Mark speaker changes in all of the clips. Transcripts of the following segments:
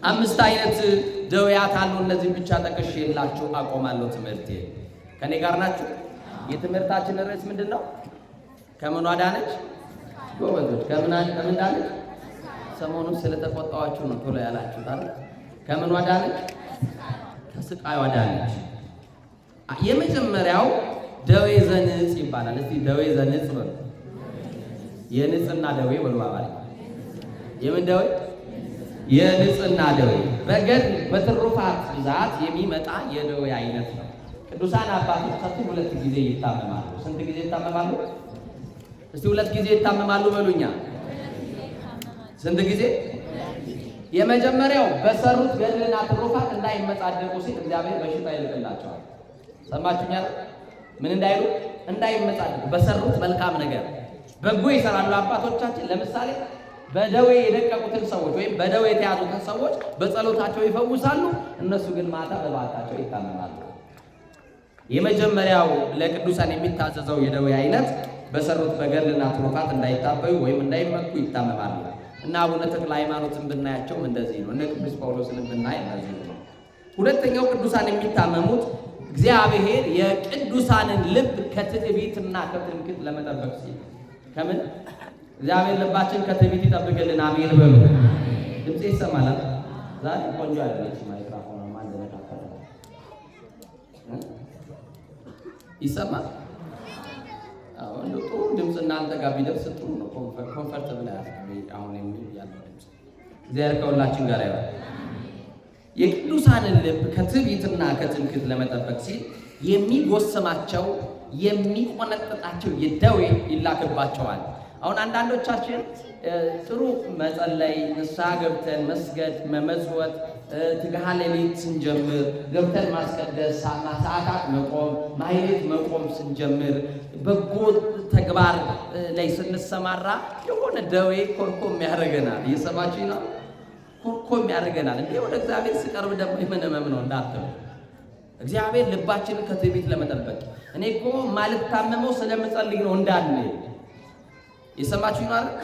Speaker 1: አምስት አይነት ደዌያት አሉ። እነዚህም ብቻ ጠቅሼላችሁ አቆማለሁ ትምህርቴ። ከኔ ጋር ናችሁ? የትምህርታችን ርዕስ ምንድን ነው? ከምኗ ዳነች? ጎበዞች፣ ከምን ዳነች? ሰሞኑን ስለተቆጣኋችሁ ነው ቶሎ ያላችሁት አይደል? ከምኗ ዳነች? ከስቃይዋ ዳነች። የመጀመሪያው ደዌ ዘንጽ ይባላል። እስቲ ደዌ ዘንጽ በሉ። የንጽህና ደዌ በሉ። ባባል የምን ደዌ? የንጽህና ደዌ። በገድል በትሩፋት ብዛት የሚመጣ የደዌ አይነት ነው። ቅዱሳን አባቶቻችን ሁለት ጊዜ ይታመማሉ። ስንት ጊዜ ይታመማሉ? እስቲ ሁለት ጊዜ ይታመማሉ በሉኛ። ስንት ጊዜ? የመጀመሪያው በሰሩት ገድልና ትሩፋት እንዳይመጻደቁ ሲል እግዚአብሔር በሽታ ይልክላቸዋል። ሰማችሁኛል? ምን እንዳይሉ? እንዳይመጻደቁ። በሰሩት መልካም ነገር በጎ ይሰራሉ አባቶቻችን። ለምሳሌ በደዌ የደቀቁትን ሰዎች ወይም በደዌ የተያዙትን ሰዎች በጸሎታቸው ይፈውሳሉ። እነሱ ግን ማታ በባታቸው ይታመማሉ። የመጀመሪያው ለቅዱሳን የሚታዘዘው የደዌ አይነት በሰሩት በገድልና ትሩፋት እንዳይታበዩ ወይም እንዳይመኩ ይታመማሉ። እና አቡነ ተክለ ሃይማኖትን ብናያቸውም እንደዚህ ነው። እነ ቅዱስ ጳውሎስንም ብናይ እንደዚህ ነው። ሁለተኛው ቅዱሳን የሚታመሙት እግዚአብሔር የቅዱሳንን ልብ ከትዕቢትና ከትምክህት ለመጠበቅ ሲል። ከምን? እግዚአብሔር ልባችን ከትዕቢት ይጠብቅልን። አሜን በሉ። ድምፄ ይሰማል? ዛሬ ቆንጆ አይደለች ማይክሮፎን ማንደነካከለ ይሰማል። አዎ፣ እንደው ጥሩ ድምፅ እናንተ ጋር ቢደርስ ጥሩ ነው። Comfortable አሁን የሚል ያለው ድምፅ። እግዚአብሔር ከሁላችን ጋር ይሁን። የቅዱሳንን ልብ ከትዕቢትና ከትምክህት ለመጠበቅ ሲል የሚጎስማቸው፣ የሚቆነጥጣቸው የደዌ ይላክባቸዋል። አሁን አንዳንዶቻችን ጥሩ መጸለይ፣ ንስሐ ገብተን መስገድ፣ መመጽወት፣ ትግሃ ሌሊት ስንጀምር ገብተን ማስቀደስ፣ ሰዓታት መቆም፣ ማህሌት መቆም ስንጀምር፣ በጎ ተግባር ላይ ስንሰማራ የሆነ ደዌ ኮርኮም ያደርገናል። እየሰማችሁ ነው? ኮርኮም ያደርገናል። እንዴ ወደ እግዚአብሔር ስቀርብ ደግሞ የምን ህመም ነው እንዳትሉ። እግዚአብሔር ልባችንን ከትዕቢት ለመጠበቅ፣ እኔ እኮ ማልታመመው ስለምጸልይ ነው እንዳንል። የሰማችሁ ነው አይደል?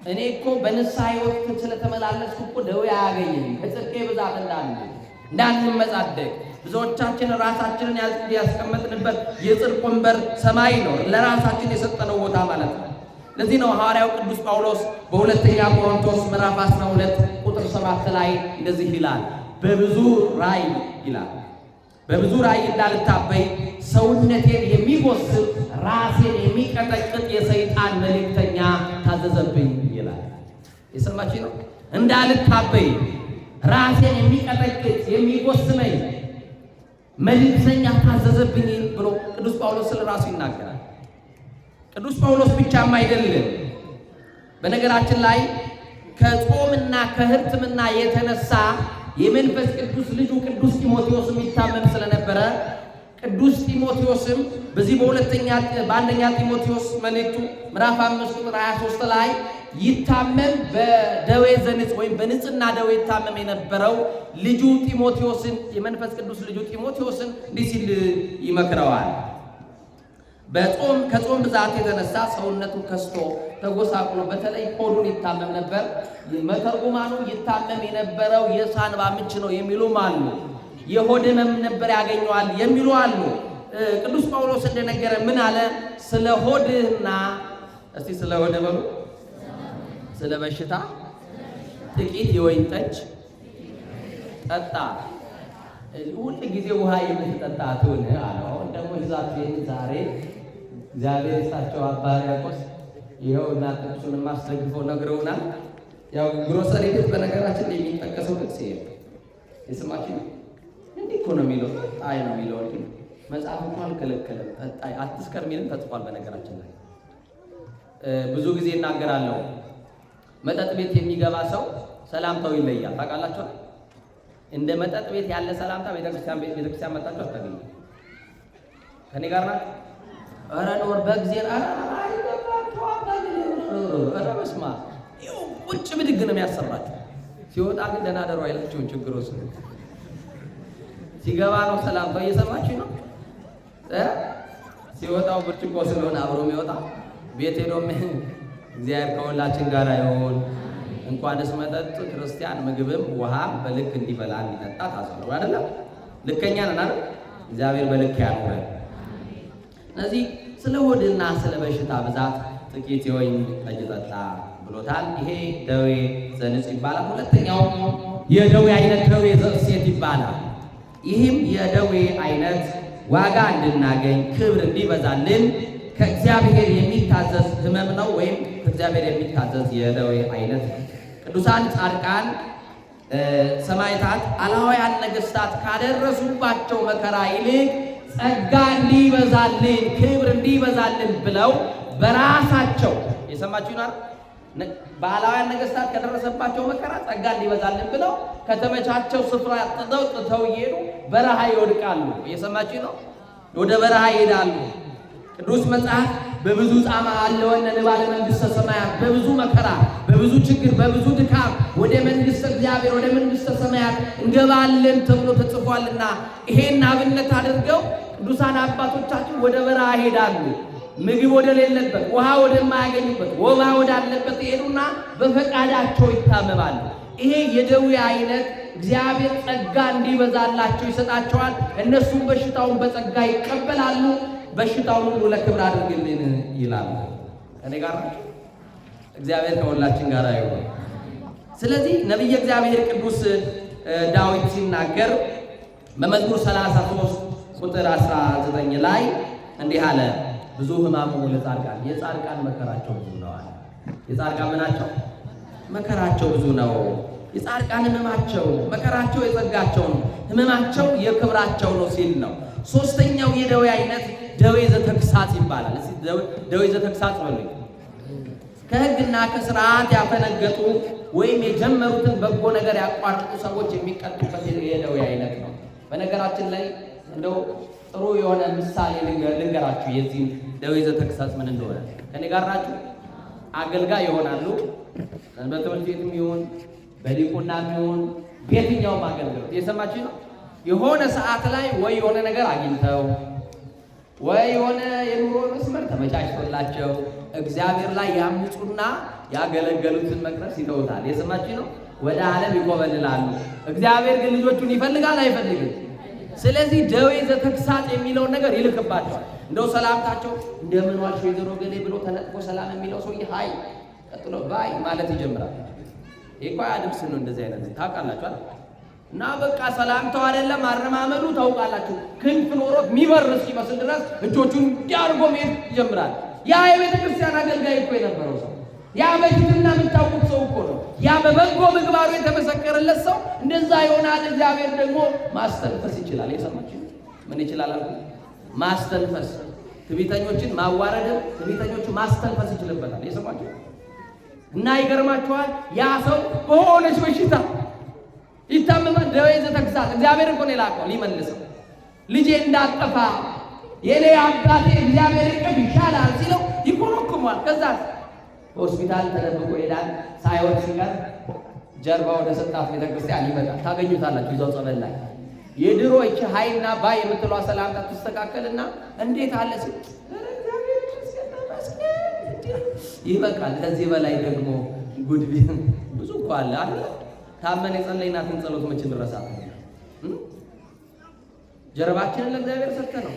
Speaker 1: እኔ እኮ በንስሐ ሕይወት ስለተመላለስኩ እኮ ደዌ አያገኘኝም ከጽድቄ ብዛት እንዳንል፣ እንዳንመጻደቅ። ብዙዎቻችን ራሳችንን ያስቀመጥንበት የጽድቅ ወንበር ሰማይ ነው፣ ለራሳችን የሰጠነው ቦታ ማለት ነው። ለዚህ ነው ሐዋርያው ቅዱስ ጳውሎስ በሁለተኛ ቆሮንቶስ ምዕራፍ 12 ቁጥር 7 ላይ እንደዚህ ይላል። በብዙ ራእይ ይላል፣ በብዙ ራእይ እንዳልታበይ ሰውነቴን የሚጎስም ራሴን የሚቀጠቅጥ የሰይጣን መልእክተኛ ታዘዘብኝ ይላል። የሰማችሁ ነው። እንዳልታበይ ራሴን የሚቀጠቅጥ፣ የሚጎስመኝ መልእክተኛ ታዘዘብኝ ብሎ ቅዱስ ጳውሎስ ስለ ራሱ ይናገራል። ቅዱስ ጳውሎስ ብቻም አይደለም። በነገራችን ላይ ከጾምና ከሕርትምና የተነሳ የመንፈስ ቅዱስ ልጁ ቅዱስ ጢሞቴዎስ የሚታመም ስለነበረ ቅዱስ ጢሞቴዎስም በዚህ በሁለተኛ በአንደኛ ጢሞቴዎስ መልእክቱ ምዕራፍ 5 ቁጥር 23 ላይ ይታመም በደዌ ዘንጽ ወይም በንጽህና ደዌ ይታመም የነበረው ልጁ ጢሞቴዎስን፣ የመንፈስ ቅዱስ ልጁ ጢሞቴዎስን እንዲህ ሲል ይመክረዋል። በጾም ከጾም ብዛት የተነሳ ሰውነቱ ከስቶ ተጎሳቁሎ በተለይ ሆዱን ይታመም ነበር። መተርጉማኑ ይታመም የነበረው የሳንባ ምች ነው የሚሉም አሉ። የሆድ ህመም ነበር ያገኘዋል የሚሉ አሉ። ቅዱስ ጳውሎስ እንደነገረ ምን አለ? ስለ ሆድህና፣ እስቲ ስለ ሆድ በሉ፣ ስለ በሽታ ጥቂት የወይን ጠጅ ጠጣ። ሁል ጊዜ ውሃ የምትጠጣ አትሁን አለ። አሁን ደግሞ ይዛችሁ ይህን ዛሬ እግዚአብሔር ይስጣቸው አባ ሕርያቆስ ይኸው እና ጥቅሱን አስደግፈው ነግረውናል። ያው ግሮሰሪ ቤት በነገራችን ላይ የሚጠቀሰው ጥቅስ ይሄ የስማችሁ እንዲህ እኮ ነው የሚለው፣ ጠጣይ ነው የሚለው እንጂ መጽሐፍ እኮ አልከለከለም። ጠጣይ አትስከር የሚልም ተጽፏል። በነገራችን ላይ ብዙ ጊዜ እናገራለሁ። መጠጥ ቤት የሚገባ ሰው ሰላምታው ይለያል። ታውቃላችሁ? እንደ መጠጥ ቤት ያለ ሰላምታ ቤተክርስቲያን መጣችሁ አታገኙም። ከኔ ጋር ናት። ኧረ ኖር በእግዜር፣ ኧረ ኧረ በስመ አብ፣ ይኸው ቁጭ ብድግ ነው የሚያሰራችሁ። ሲወጣ ግን ደህና ደሩ አይላችሁም። ችግሩ እሱ ነው። ሲገባ ነው ሰላምታው። እየሰማችሁ ነው። ሲወጣው ብርጭቆ ስለሆነ አብሮ የሚወጣ ቤት ሄዶም። እግዚአብሔር ከሁላችን ጋር ይሁን። እንኳንስ መጠጥ ክርስቲያን ምግብም ውሃም በልክ እንዲበላ እንዲጠጣ ታዟል። አይደለም? ልከኛ ነን አይደል? እግዚአብሔር በልክ ያኑረን። ስለዚህ ስለ ሆድና ስለ በሽታ ብዛት ጥቂት የወይን ጠጅ ጠጣ ብሎታል። ይሄ ደዌ ዘንጽ ይባላል። ሁለተኛው የደዌ አይነት ደዌ ዘእሴት ይባላል። ይህም የደዌ አይነት ዋጋ እንድናገኝ ክብር እንዲበዛልን ከእግዚአብሔር የሚታዘዝ ሕመም ነው፣ ወይም ከእግዚአብሔር የሚታዘዝ የደዌ አይነት ነው። ቅዱሳን ጻድቃን ሰማዕታት፣ አላውያን ነገሥታት ካደረሱባቸው መከራ ይልቅ ጸጋ እንዲበዛልን ክብር እንዲበዛልን ብለው በራሳቸው የሰማችሁ ይናር በአላውያን ነገሥታት ከደረሰባቸው መከራ ጸጋ እንዲበዛልን ብለው ከተመቻቸው ስፍራ ጥተው እየሄዱ በረሃ ይወድቃሉ። እየሰማችሁ ነው። ወደ በረሃ ይሄዳሉ። ቅዱስ መጽሐፍ በብዙ ጻማ አለወነ ንባለ መንግሥተ ሰማያት፣ በብዙ መከራ፣ በብዙ ችግር፣ በብዙ ድካም ወደ መንግሥተ እግዚአብሔር ወደ መንግሥተ ሰማያት እንገባለን ተብሎ ተጽፏልና ይሄን አብነት አድርገው ቅዱሳን አባቶቻችን ወደ በረሃ ይሄዳሉ። ምግብ ወደሌለበት፣ ውሃ ወደማያገኙበት፣ ወባ ወዳለበት ይሄዱና በፈቃዳቸው ይታመማሉ። ይሄ የደዌ አይነት እግዚአብሔር ጸጋ እንዲበዛላቸው ይሰጣቸዋል። እነሱም በሽታውን በጸጋ ይቀበላሉ። በሽታውን ሁሉ ለክብር አድርግልን ይላሉ። ከኔ ጋር ናቸው። እግዚአብሔር ከሁላችን ጋር ይሁን። ስለዚህ ነቢየ እግዚአብሔር ቅዱስ ዳዊት ሲናገር በመዝሙር 33 ቁጥር 19 ላይ እንዲህ አለ። ብዙ ሕማሙ ለጻድቃን፣ የጻድቃን መከራቸው ብዙ ነው አለ። የጻድቃን ምናቸው? መከራቸው ብዙ ነው። የጻድቃን ሕመማቸው መከራቸው የጸጋቸው ነው፣ ሕመማቸው የክብራቸው ነው ሲል ነው። ሶስተኛው የደዌ አይነት ደዌ ዘተግሳጽ ይባላል። እስቲ ደዌ ዘተግሳጽ በሉኝ። ከሕግና ከስርዓት ያፈነገጡ ወይም የጀመሩትን በጎ ነገር ያቋረጡ ሰዎች የሚቀጡበት የደዌ አይነት ነው። በነገራችን ላይ እንደው ጥሩ የሆነ ምሳሌ ልንገራችሁ የዚህን ደዌ ዘተግሳጽ ምን እንደሆነ። ከኔ ጋር ናችሁ? አገልጋይ ይሆናሉ። በትምህርት ቤትም ይሁን በዲቁናም ይሁን በየትኛውም አገልግሎት የሰማችሁ ነው። የሆነ ሰዓት ላይ ወይ የሆነ ነገር አግኝተው ወይ የሆነ የኑሮ መስመር ተመቻችቶላቸው እግዚአብሔር ላይ ያምፁና ያገለገሉትን መቅደስ ይተውታል። የሰማችሁ ነው። ወደ ዓለም ይኮበልላሉ። እግዚአብሔር ግን ልጆቹን ይፈልጋል አይፈልግም? ስለዚህ ደዌ ዘተግሳጽ የሚለውን ነገር ይልክባቸዋል። እንደው ሰላምታቸው እንደምን ዋልሽ ወይዘሮ ገሌ ብሎ ተነጥቆ ሰላም የሚለው ሰውዬ hi ቀጥሎ bye ማለት ይጀምራል። ይሄ እኮ አያድርስ ነው። እንደዚህ አይነት ታውቃላችሁ አይደል? እና በቃ ሰላምታው አይደለም አረማመዱ ታውቃላችሁ። ክንፍ ኖሮት የሚበር እስኪመስል ድረስ እጆቹን እንዲህ አድርጎ መሄድ ይጀምራል። ያ የቤተ ክርስቲያን አገልጋይ እኮ የነበረው ሰው፣ ያ በፊትና የምታውቁት ሰው እኮ ነው። ያ በበጎ ምግባሩ የተመሰከረለት ሰው እንደዛ ይሆናል። እግዚአብሔር ደግሞ ማስተንፈስ ይችላል። የሰማችሁ ምን ይችላል አልኩ? ማስተንፈስ፣ ትዕቢተኞችን ማዋረድም ትዕቢተኞችን ማስተንፈስ ይችልበታል። የሰማችሁ እና ይገርማችኋል፣ ያ ሰው በሆነች በሽታ ይታመማል። ደዌ ዘተግሳጽ እግዚአብሔር እኮ ነው የላከው ሊመልሰው። ልጄ እንዳጠፋ የኔ አባቴ እግዚአብሔር እቅፍ ይሻላል ሲለው ይኮረኩሟል። ከዛ በሆስፒታል ተደብቆ ይሄዳል። ሳይወድ ሲቀር ጀርባ ወደ ሰጣት ቤተክርስቲያን ይመጣል። ታገኙታላችሁ እዛው ጸበል ላይ። የድሮ ይቺ hi ና bye የምትለዋ ሰላምታ ትስተካከልና እንዴት አለ ሲል ይበቃል። ከዚህ በላይ ደግሞ ጉድ ብዙ እኮ አለ አይደል? ታመን የጸለይናትን ጸሎት መቼ እንረሳት? ጀርባችንን ለእግዚአብሔር ሰጥተን ነው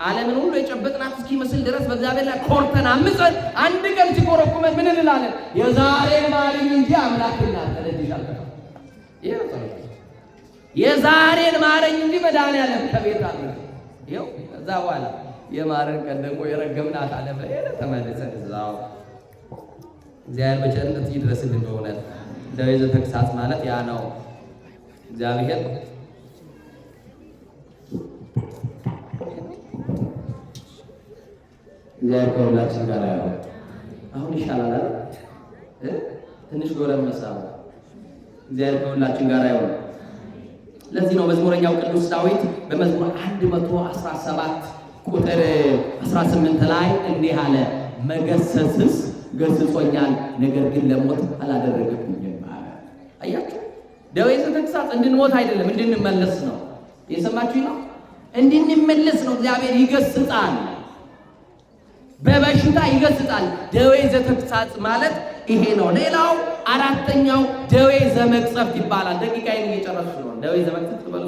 Speaker 1: ዓለምን ሁሉ የጨበጥናት እስኪመስል ድረስ በእግዚአብሔር ላይ ኮርተን አምፀን አንድ ቀን ሲኮረኩመን ምን እንላለን? የዛሬን ማርኝ እንጂ አምላክና ተደጅሽ አልጠፋም። ይሄ ነው ጸሎት። የዛሬን ማረኝ እንጂ መድኃኒዓለም ከቤት አለ። ይኸው ከዛ በኋላ የማረን ቀን ደግሞ የረገምናት ዓለም ላይ ሄደ ተመልሰን እዛው። እግዚአብሔር በቸርነቱ ይድረስልን። በእውነት ደዌ ዘተግሳጽ ማለት ያ ነው። እግዚአብሔር እግዚአብሔር ከሁላችን ጋር ያለው አሁን ይሻላል አይደል? ትንሽ ጎረመሳ። እግዚአብሔር ከሁላችን ጋር ይሁን። ለዚህ ነው መዝሙረኛው ቅዱስ ዳዊት በመዝሙር 117 ቁጥር 18 ላይ እንዲህ አለ፣ መገሰጽስ ገስጾኛል፣ ነገር ግን ለሞት አላደረገብኝም አለ። አያችሁ፣ ደዌ ዘተግሳጽ እንድንሞት አይደለም እንድንመለስ ነው። የሰማችሁ ነው። እንድንመለስ ነው። እግዚአብሔር ይገስጻል፣ በበሽታ ይገስጻል። ደዌ ዘተግሳጽ ማለት ይሄ ነው። ሌላው አራተኛው ደዌ ዘመቅጸፍት ይባላል። ደቂቃዬን እየጨረስኩ ነው። ደዌ ዘመቅጸፍት በሉ።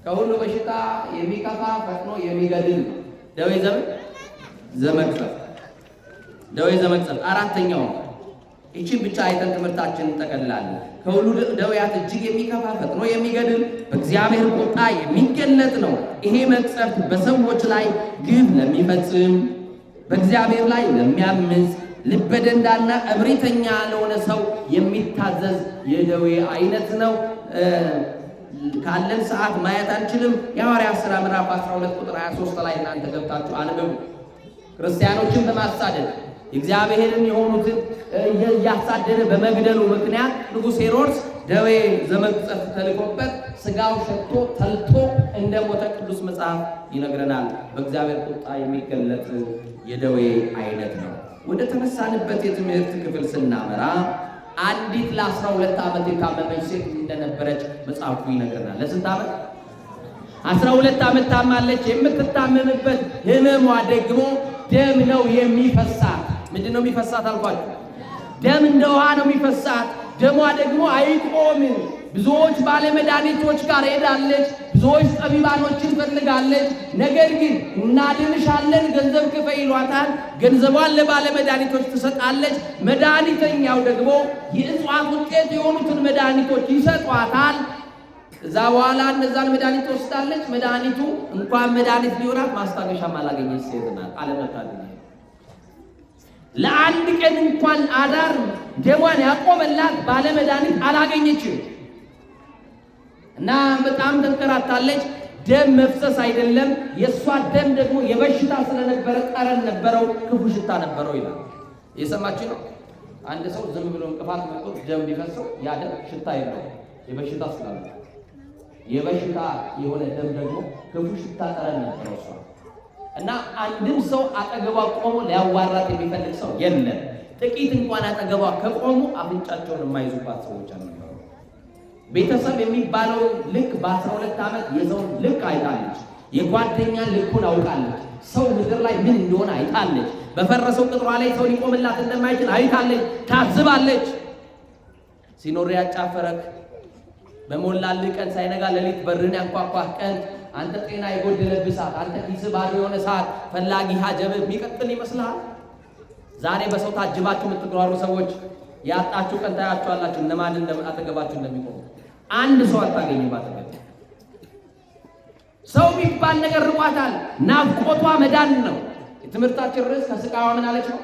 Speaker 1: ከሁሉ በሽታ የሚከፋ ፈጥኖ የሚገድል ነው። ደዌ ዘመቅጸፍት፣ ደዌ ዘመቅጸፍት አራተኛው ነው። ይቺን ብቻ አይተን ትምህርታችንን እንጠቀልላለን። ከሁሉ ደዌያት እጅግ የሚከፋ ፈጥኖ የሚገድል በእግዚአብሔር ቁጣ የሚገለጥ ነው። ይሄ መቅሰፍት በሰዎች ላይ ግፍ ለሚፈጽም፣ በእግዚአብሔር ላይ ለሚያምፅ፣ ልበደንዳና እብሪተኛ ለሆነ ሰው የሚታዘዝ የደዌ አይነት ነው። ካለን ሰዓት ማየት አንችልም። የሐዋርያት ሥራ ምዕራፍ 12 ቁጥር 23 ላይ እናንተ ገብታችሁ አንብቡ። ክርስቲያኖችን በማሳደድ እግዚአብሔርን የሆኑትን እያሳደደ በመግደሉ ምክንያት ንጉሥ ሄሮድስ ደዌ ዘመቅጸፍት ተልኮበት ስጋው ሸቶ ተልቶ እንደሞተ ቅዱስ መጽሐፍ ይነግረናል። በእግዚአብሔር ቁጣ የሚገለጥ የደዌ አይነት ነው። ወደ ተነሳንበት የትምህርት ክፍል ስናመራ አንዲት ለ12 ዓመት የታመመች ሴት እንደነበረች መጽሐፉ ይነግረናል። ለስንት ዓመት? 12 ዓመት ታማለች። የምትታመምበት ህመሟ ደግሞ ደም ነው የሚፈሳት። ምንድን ነው የሚፈሳት አልኳችሁ? ደም እንደ ውሃ ነው የሚፈሳት። ደሟ ደግሞ አይቆምም። ብዙዎች ባለመድኃኒቶች ጋር ሄዳለች። ብዙዎች ጠቢባኖችን ፈልጋለች። ነገር ግን እናድንሻለን፣ ገንዘብ ክፈይ ይሏታል። ገንዘቧን ለባለመድኃኒቶች ትሰጣለች። መድኃኒተኛው ደግሞ የእጽዋት ውጤት የሆኑትን መድኃኒቶች ይሰጧታል። እዛ በኋላ እነዛን መድኃኒት ትወስዳለች። መድኃኒቱ እንኳን መድኃኒት ሊሆናት ማስታገሻም አላገኘች ሴት ናት። አለመታደል ለአንድ ቀን እንኳን አዳር ደሟን ያቆመላት ባለመድኃኒት አላገኘችም እና በጣም ተንከራታለች። ደም መፍሰስ አይደለም፣ የእሷ ደም ደግሞ የበሽታ ስለነበረ ጠረን ነበረው፣ ክፉ ሽታ ነበረው ይላል። የሰማችሁ ነው። አንድ ሰው ዝም ብሎ እንቅፋት መጥቶ ደም ቢፈሰው ያ ደም ሽታ የለውም፣ የበሽታ ስላለ። የበሽታ የሆነ ደም ደግሞ ክፉ ሽታ ጠረን ነበረው እሷ እና አንድም ሰው አጠገቧ ቆሞ ሊያዋራት የሚፈልግ ሰው የለም። ጥቂት እንኳን አጠገቧ ከቆሙ አፍንጫቸውን የማይዙባት ሰዎች አልነበሩ። ቤተሰብ የሚባለው ልክ በ12 ዓመት የሰውን ልክ አይታለች። የጓደኛ ልኩን አውቃለች። ሰው ምድር ላይ ምን እንደሆነ አይታለች። በፈረሰው ቅጥሯ ላይ ሰው ሊቆምላት እንደማይችል አይታለች፣ ታዝባለች። ሲኖር ያጫፈረክ፣ በሞላልህ ቀን ሳይነጋ ሌሊት በርን ያንኳኳህ ቀን፣ አንተ ጤና የጎደለብህ ሰዓት፣ አንተ ኪስህ ባዶ የሆነ ሰዓት ፈላጊ ሀጀብህ የሚቀጥል ይመስልሃል? ዛሬ በሰው ታጅባችሁ የምትጓሩ ሰዎች ያጣችሁ ቀን ታያችኋላችሁ፣ እነማን አጠገባችሁ እንደሚቆሙ። አንድ ሰው አታገኝም አጠገብ። ሰው የሚባል ነገር ርቋታል። ናፍቆቷ መዳን ነው። የትምህርታችን ርዕስ ከስቃይዋ ምን አለች ነው?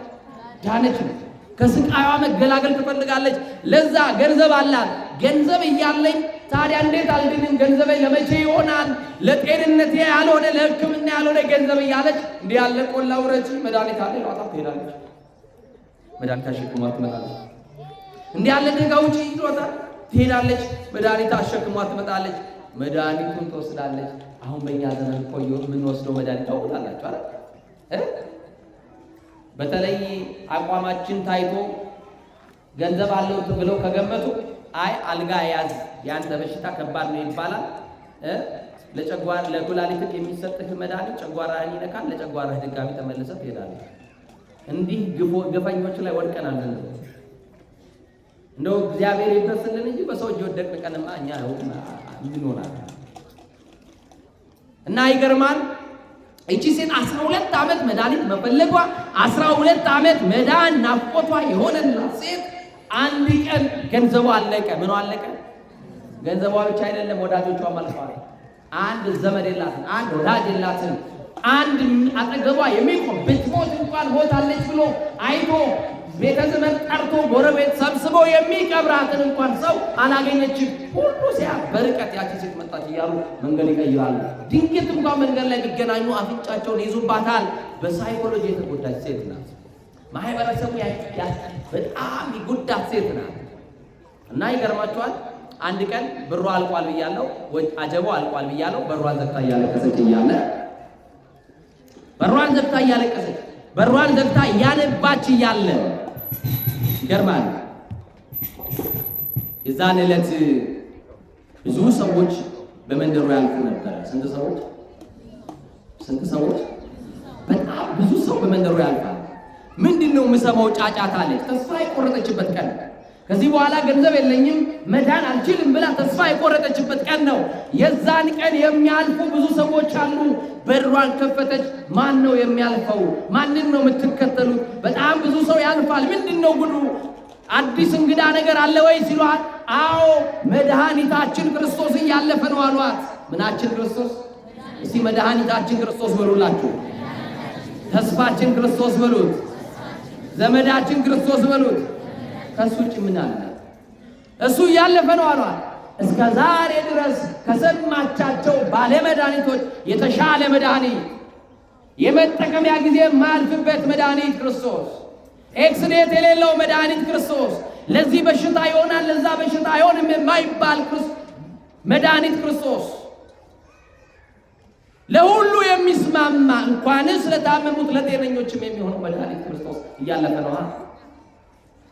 Speaker 1: ዳነች ነው። ከስቃይዋ መገላገል ትፈልጋለች። ለዛ ገንዘብ አላት። ገንዘብ እያለኝ ታዲያ እንዴት አልድንም? ገንዘቤ ለመቼ ይሆናል? ለጤንነቴ ያልሆነ፣ ለሕክምና ያልሆነ ገንዘብ እያለች እንዲህ ያለ ቆላ ውረጂ መድኃኒት አለ ይሏታል፣ ትሄዳለች። መድኃኒት አሸክሟት ትመጣለች። እንዲህ ያለ ደጋ ውጪ ይሏታል፣ ትሄዳለች። መድኃኒት አሸክሟት ትመጣለች። መድኃኒቱን ትወስዳለች። አሁን በእኛ ዘመን እኮ የምንወስደው መድኃኒት ታውቁታላችሁ አይደል? በተለይ አቋማችን ታይቶ ገንዘብ አለው ብለው ከገመቱ አይ አልጋ ያዝ፣ ያንተ በሽታ ከባድ ነው ይባላል። ለጨጓራ ለኩላሊትህ የሚሰጥህ መድኃኒት ጨጓራህን ይነካል። ለጨጓራህ ድጋሚ ተመልሰህ ትሄዳለህ። እንዲህ ግፈኞች ላይ ወድቀናል። እንደው እግዚአብሔር ይድረስልን እንጂ በሰው እጅ ወደቅን ቀንማ እኛ ምን ሆናለን? እና ይገርማል። እቺ ሴት 12 ዓመት መድኃኒት መፈለጓ፣ 12 ዓመት መዳን ናፍቆቷ የሆነላት ሴት አንድ ቀን ገንዘቧ አለቀ። ምኗ አለቀ? ገንዘቧ ብቻ አይደለም፣ ወዳጆቿም አልቀዋል። አንድ ዘመድ የላትም፣ አንድ ወዳጅ የላትም። አንድ አጠገቧ የሚቆም፣ ብትሞት እንኳን ሞታለች ብሎ አይቶ ቤተ ዘመድ ጠርቶ ጎረቤት ሰብስቦ የሚቀብራትን እንኳን ሰው አላገኘችም። ሁሉ ሲያ በርቀት ያቺ ሴት መጣች እያሉ መንገድ ይቀይራሉ። ድንገት እንኳን መንገድ ላይ ቢገናኙ አፍንጫቸውን ይዙባታል። በሳይኮሎጂ የተጎዳች ሴት ናት። ማህበረሰቡ በጣም የጎዳት ሴት ናት። እና ይገርማችኋል፣ አንድ ቀን ብሯ አልቋል ብያለሁ፣ አጀቧ አልቋል ብያለሁ። በሯን ዘግታ እያለቀሰች እያለ፣ በሯን ዘግታ እያለቀሰች፣ በሯን ዘግታ እያነባች እያለ፣ ይገርማል። የዛን ዕለት ብዙ ሰዎች በመንደሩ ያልፉ ነበረ። ስንት ሰዎች? ስንት ሰዎች? በጣም ብዙ ሰው በመንደሩ ያልፋል። ምንድን ነው የምሰማው ጫጫታ አለች። ተስፋ የቆረጠችበት ቀን፣ ከዚህ በኋላ ገንዘብ የለኝም መዳን አልችልም ብላ ተስፋ የቆረጠችበት ቀን ነው። የዛን ቀን የሚያልፉ ብዙ ሰዎች አሉ። በሯን ከፈተች። ማን ነው የሚያልፈው? ማንን ነው የምትከተሉት? በጣም ብዙ ሰው ያልፋል። ምንድን ነው ጉዱ? አዲስ እንግዳ ነገር አለ ወይ ሲሏት፣ አዎ መድኃኒታችን ክርስቶስ እያለፈ ነው አሏት። ምናችን ክርስቶስ? እስቲ መድኃኒታችን ክርስቶስ በሉላችሁ። ተስፋችን ክርስቶስ በሉት። ዘመዳችን ክርስቶስ በሉት። ከእሱ ውጭ ምን አለ? እሱ እያለፈ ነው አሏት። እስከ ዛሬ ድረስ ከሰማቻቸው ባለመድኃኒቶች የተሻለ መድኃኒት፣ የመጠቀሚያ ጊዜ የማያልፍበት መድኃኒት ክርስቶስ፣ expiry date የሌለው መድኃኒት ክርስቶስ፣ ለዚህ በሽታ ይሆናል ለዛ በሽታ አይሆንም የማይባል መድኃኒት ክርስቶስ፣ ለሁሉ የሚስማማ እንኳንስ ለታመሙት ለጤነኞችም የሚሆነው መድኃኒት ክርስቶስ እያለፈ ነዋ።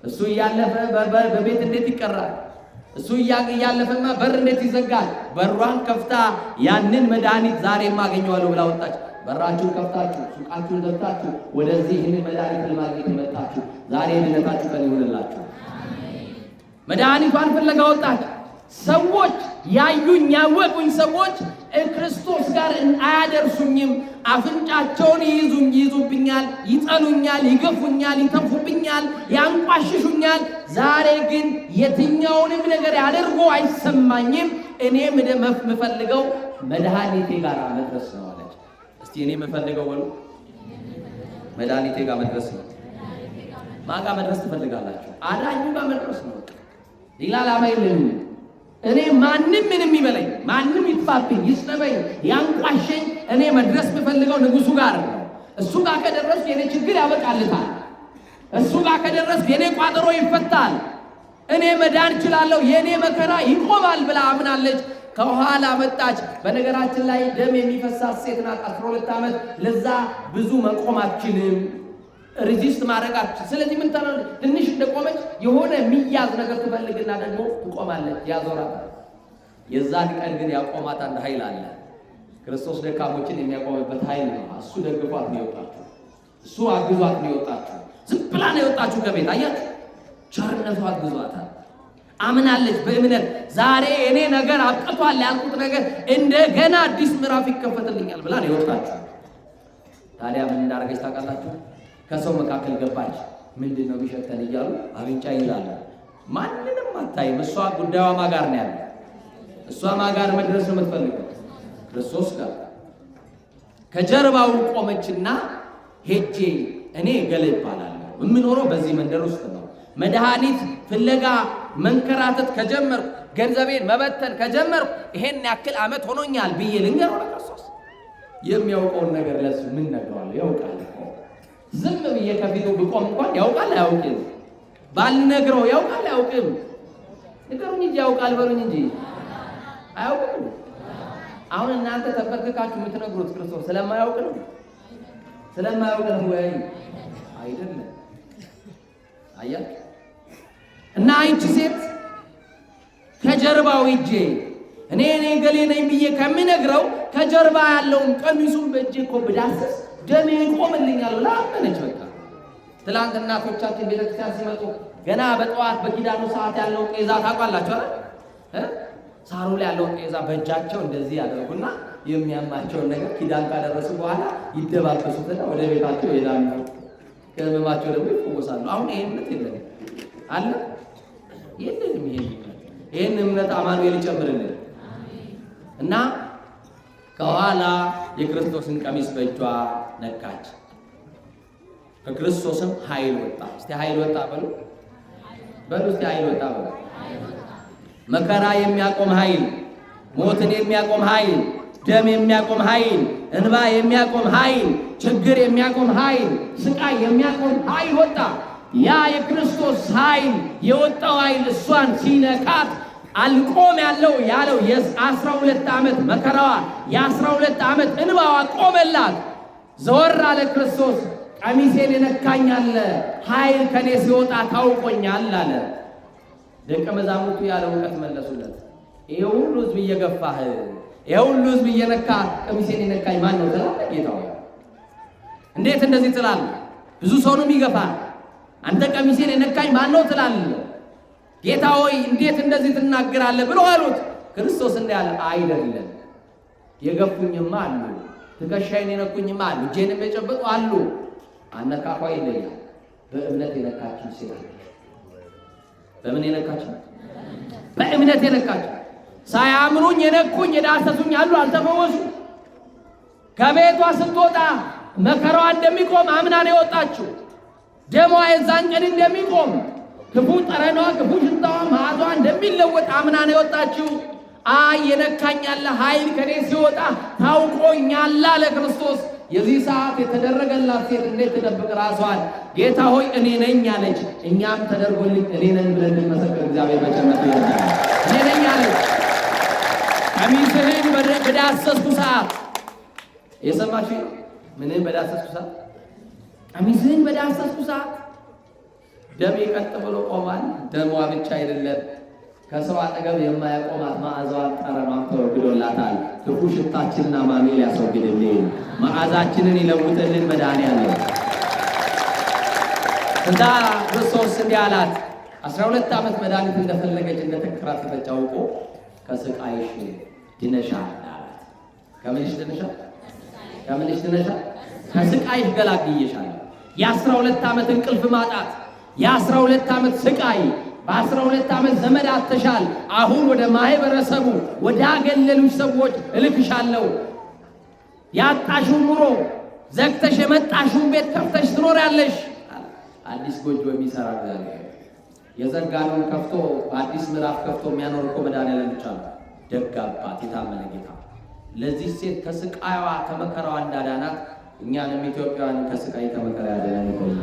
Speaker 1: እሱ እያለፈ በቤት እንዴት ይቀራል? እሱ እያለፈማ በር እንዴት ይዘጋል? በሯን ከፍታ ያንን መድኃኒት ዛሬ ማገኘዋለሁ ብላ ወጣች። በራችሁን ከፍታችሁ ሱቃችሁን ዘግታችሁ ወደዚህ ይህንን መድኃኒት ለማግኘት የመጣችሁ ዛሬ ድነታችሁ ቀን ይሁንላችሁ። መድኃኒቷን ፍለጋ ወጣች። ሰዎች ያዩኝ ያወቁኝ ሰዎች ክርስቶስ ጋር አያደርሱኝም። አፍንጫቸውን ይይዙብኛል፣ ይጠሉኛል፣ ይገፉኛል፣ ይተፉብኛል፣ ያንቋሽሹኛል። ዛሬ ግን የትኛውንም ነገር ያደርጉ አይሰማኝም። እኔ የምፈልገው መድኃኒቴ ጋር መድረስ ነው አለች። እስቲ እኔ የምፈልገው በሉ፣ መድኃኒቴ ጋር መድረስ ነው። ማን ጋር መድረስ ትፈልጋላችሁ? አዳኙ ጋር መድረስ ነው። ሌላ ዓላማ የለንም። እኔ ማንም ምንም ይበለኝ፣ ማንም ይጥፋብኝ፣ ይስደበኝ፣ ያንቋሸኝ፣ እኔ መድረስ የምፈልገው ንጉሱ ጋር ነው። እሱ ጋር ከደረስኩ የኔ ችግር ያበቃልታል። እሱ ጋር ከደረስኩ የኔ ቋጠሮ ይፈታል። እኔ መዳን እችላለሁ፣ የኔ መከራ ይቆማል ብላ አምናለች። ከኋላ መጣች። በነገራችን ላይ ደም የሚፈሳት ሴት ናት። 12 ዓመት ለዛ ብዙ መቆም አትችልም፣ resist ማድረግ አትችልም። ስለዚህ ምን ትንሽ እንደቆመች የሆነ የሚያዝ ነገር ትፈልግና ደግሞ ትቆማለች፣ ያዞራታል። የዛን ቀን ግን ያቆማት አንድ ኃይል አለ። ክርስቶስ ደካሞችን የሚያቆምበት ኃይል ነው። እሱ ደግፏት ነው የወጣችሁ። እሱ አግዟት ነው የወጣችሁ። ዝም ብላ ነው የወጣችሁ ከቤት። አያችሁ፣ ቸርነቱ አግዟታል። አምናለች በእምነት ዛሬ እኔ ነገር አብቅቷል ያልኩት ነገር እንደገና አዲስ ምዕራፍ ይከፈትልኛል ብላ ነው የወጣችሁ። ታዲያ ምን እንዳደረገች ታውቃላችሁ? ከሰው መካከል ገባች። ምንድን ነው የሚሸተን እያሉ አፍንጫ ይላሉ። ማንንም አታይም። እሷ ጉዳዩዋ ማጋር ነው ያለ። እሷ ማጋር መድረስ ነው የምትፈልገው፣ ክርስቶስ ጋር። ከጀርባው ቆመችና ሄጄ እኔ ገለ ይባላለሁ፣ የምኖረው በዚህ መንደር ውስጥ ነው። መድኃኒት ፍለጋ መንከራተት ከጀመርኩ፣ ገንዘቤን መበተን ከጀመርኩ ይሄን ያክል ዓመት ሆኖኛል ብዬ ልንገረው ለክርስቶስ። የሚያውቀውን ነገር ለሱ ምን ነግረዋለሁ? ያውቃል እኮ። ዝም ብዬ ከፊቱ ብቆም እንኳን ያውቃል አያውቅም? ባልነግረው ያውቃል አያውቅም? ንገሩኝ እንጂ ያውቃል በሉኝ እንጂ አያውቅም። አሁን እናንተ ተንበርክካችሁ የምትነግሩት ክርስቶስ ስለማያውቅ ነው? ስለማያውቅ ነው ወይ? አይደለም። አያችሁ? እና ይህች ሴት ከጀርባው ሂጄ እኔ ገሌ ነኝ ብዬ ከምነግረው ከጀርባ ያለውን ቀሚሱን በእጄ እኮ ብዳስስ ደሜ ይቆምልኛል ብላ አመነች። በቃ ትላንት እናቶቻችን ቤተክርስቲያን ሲመጡ ገና በጠዋት በኪዳኑ ሰዓት ያለው ጤዛ ታውቃላችሁ አይደል? ሳሩ ላይ ያለውን ጤዛ በእጃቸው እንደዚህ ያደርጉና የሚያማቸውን ነገር ኪዳን ካደረሱ በኋላ ይደባበሱትና ወደ ቤታቸው ይሄዳሉ። ከህመማቸው ደግሞ ይፈወሳሉ። አሁን ይሄ እምነት የለንም አለ የለንም። ይሄን እምነት አማኑኤል ይጨምርልን እና ከኋላ የክርስቶስን ቀሚስ በእጇ ነካች። ከክርስቶስም ኃይል ወጣ። እስቲ ኃይል ወጣ በሉ በሉ። እስቲ ኃይል ወጣ በሉ። መከራ የሚያቆም ኃይል፣ ሞትን የሚያቆም ኃይል፣ ደም የሚያቆም ኃይል፣ እንባ የሚያቆም ኃይል፣ ችግር የሚያቆም ኃይል፣ ስቃይ የሚያቆም ኃይል ወጣ። ያ የክርስቶስ ኃይል የወጣው ኃይል እሷን ሲነካት አልቆም ያለው ያለው የ12 ዓመት መከራዋ የ12 ዓመት እንባዋ ቆመላት። ዘወር አለ ክርስቶስ፣ ቀሚሴን የነካኝ አለ፣ ኃይል ከኔ ሲወጣ ታውቆኛል አለ። ደቀ መዛሙርቱ ያለ እውቀት መለሱለት፣ ይሄ ሁሉ ሕዝብ እየገፋህ ይሄ ሁሉ ሕዝብ እየነካ ቀሚሴን የነካኝ ማን ነው ትላለህ? ጌታ ሆይ እንዴት እንደዚህ ትላለህ? ብዙ ሰው ነው የሚገፋ። አንተ ቀሚሴን የነካኝ ማን ነው ትላለህ? ጌታ ሆይ እንዴት እንደዚህ ትናገራለህ ብሎ አሉት። ክርስቶስ እንዲህ አለ፣ አይደለም የገፉኝማ አሉ፣ ትከሻዬን የነኩኝማ አሉ፣ እጄንም የጨበጡ አሉ። አነካኳ ይለያል። በእምነት የነካችን ሴት አለች። በምን የነካችን? በእምነት የነካችን። ሳያምኑኝ የነኩኝ የዳሰሱኝ አሉ፣ አልተፈወሱ። ከቤቷ ስትወጣ መከራዋ እንደሚቆም አምና ነው የወጣችው። ደሟ የዛን ቀን እንደሚቆም፣ ክፉ ጠረኗ፣ ክፉ ሽታዋ፣ መዓዛዋ እንደሚለወጥ አምና ነው የወጣችው። አይ የነካኛለ ኃይል ከኔ ሲወጣ ታውቆኛል አለ ክርስቶስ። የዚህ ሰዓት የተደረገላት ሴት እንዴት ትደብቅ ራሷን? ጌታ ሆይ እኔ ነኝ አለች። እኛም ተደርጎልኝ እኔ ነኝ ብለን እንድንመሰክር እግዚአብሔር በቸርነቱ ይርዳን። እኔ ነኝ አለች። ቀሚስህን በዳሰስኩ ሰዓት፣ የሰማችሁ ምንህን በዳሰስኩ ሰዓት፣ ቀሚስህን በዳሰስኩ ሰዓት ደሜ ቀጥ ብሎ ቆሟል። ደሟ ብቻ አይደለም፣ ከሰው አጠገብ የማያቆማት መዓዛዋን ጠረኗን ተወግዶላታል። ክፉ ሽታችንን አማኑኤል ያስወግድልን፣ መዓዛችንን ይለውጥልን መድኃኔዓለም። ከዛ ክርስቶስ እንዲህ አላት፣ 12 ዓመት መድኃኒት እንደፈለገች እንደተንከራተተች አውቆ ከስቃይሽ ድነሻል አላት። ከምንሽ ድነሻል? ከምንሽ ድነሻል? ከስቃይሽ ገላግዬሻለሁ። የ12 ዓመት እንቅልፍ ማጣት፣ የ12 ዓመት ስቃይ፣ በ12 ዓመት ዘመድ አጥተሻል። አሁን ወደ ማህበረሰቡ ወደ አገለሉሽ ሰዎች እልክሻለሁ። ያጣሽውን ኑሮ ዘግተሽ የመጣሽውን ቤት ከፍተሽ ትኖሪያለሽ። አዲስ ጎጆ የሚሰራ እግዚአብሔር የዘጋነውን ከፍቶ በአዲስ ምዕራፍ ከፍቶ የሚያኖር እኮ መድኃኒዓለም ብቻ ነው። ደግ አባት፣ የታመነ ጌታ ለዚህ ሴት ከስቃይዋ ከመከራዋ እንዳዳናት እኛንም ኢትዮጵያውያን ከስቃይ ከመከራ ያድነን። ይቆያል።